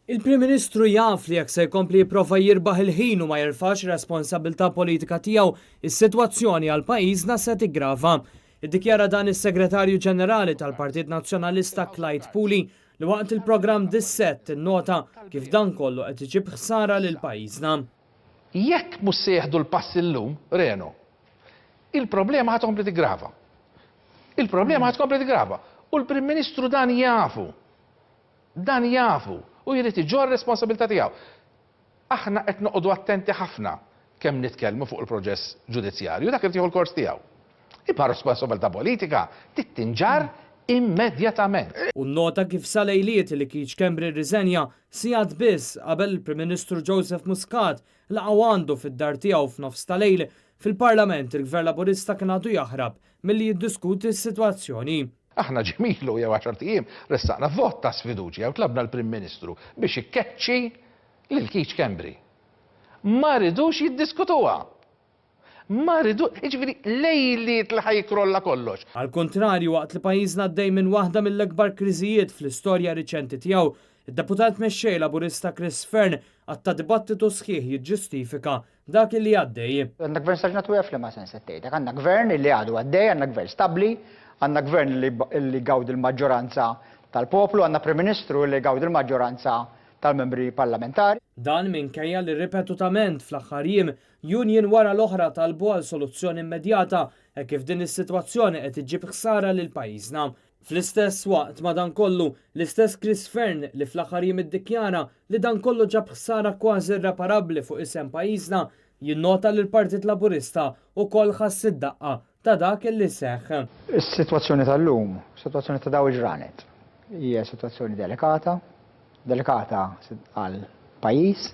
Il-Prim Ministru jaf li jekk se jkompli jipprova jirbaħ il-ħin u ma jerfax responsabbiltà politika tiegħu, is-sitwazzjoni għal pajjiżna se tiggrava. Iddikjara dan is-Segretarju Ġenerali tal-Partit Nazzjonalista Clyde Puli li waqt il-programm Dissett innota kif dan kollu qed iġib ħsara lil pajjiżna. Jekk mhux se jieħdu l-pass illum, Reno, il-problema ħa tkompli tiggrava. Il-problema ħa tkompli tiggrava. U l-Prim Ministru dan jafu. Dan jafu u jrid iġorr responsabilità tiegħu. Aħna qed noqogħdu attenti ħafna kemm nitkellmu fuq il-proġess ġudizzjarju, dak irid jieħu l-kors tiegħu. Imma r-responsabilità politika trid tinġarr immedjatament. Hu nnota kif sa lejliet li Keith Schembri rriżenja, sigħat biss qabel il-Prim Ministru Joseph Muscat laqgħu għandu fid-dar tiegħu f'nofs ta' lejl, fil-Parlament il-Gvern Laburista kien għadu jaħrab milli jiddiskuti s-sitwazzjoni. Aħna ġimgħa ilu jew għaxart ijiem ressaqna vot ta' sfiduċja u tlabna l-Prim Ministru biex ikeċċi lil Keith Schembri. Ma ridux jiddiskutuha. Ma ridu, jiġifieri lejliet li ħa jikkrolla kollox. Għall-kuntrarju, waqt li pajjiżna għaddej minn waħda mill-akbar kriżijiet fl-istorja riċenti tiegħu, id-Deputat Mexxej Laburista Chris Fearne qatta' dibattitu sħiħ jiġġustifika dak li għaddej. Għandna gvern staġnat u f'liema sens qed tgħidlek. Għandna gvern li għadu għaddej, għandna gvern stabbli, għandna gvern li jgawdi l-maġġoranza tal-poplu, għandna Prim Ministru li jgawdi l-maġġoranza tal-membri parlamentari. Dan minkejja li ripetutament fl-aħħar jiem Union wara l-oħra talbu għal soluzzjoni immedjata hekk kif din is-sitwazzjoni qed iġġib ħsara lil pajjiżna. Fl-istess waqt, madankollu, l-istess Chris Fearne li fl-aħħar jiem iddikjara li dan kollu ġab ħsara kważi irreparabbli fuq isem pajjiżna, jinnota li l-Partit Laburista wkoll ħass id-daqqa ta' dak li seħħ. Is-sitwazzjoni tal-lum, is-sitwazzjoni ta' dawn il-ġranet, hija sitwazzjoni delikata, Delikata għal pajjiż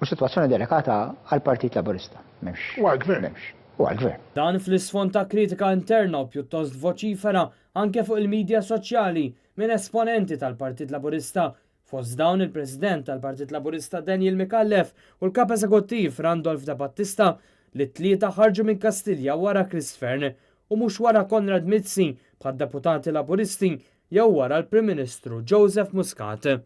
u sitwazzjoni delikata għall-Partit Laburista. M'hemmx. U għall-Gvern. M'hemmx. U għall-Gvern. Dan fl-isfond ta' kritika interna u pjuttost voċifera anke fuq il-midja soċjali minn esponenti tal-Partit Laburista, fost dawn il-President tal-Partit Laburista Daniel Micallef u l-Kap Eżekuttiv Randolph Debattista li t-Tlieta ħarġu minn Kastilja wara Chris Fearne u mhux wara Konrad Mizzi bħad-deputati Laburisti jew wara l-Prim Ministru Joseph Muscat.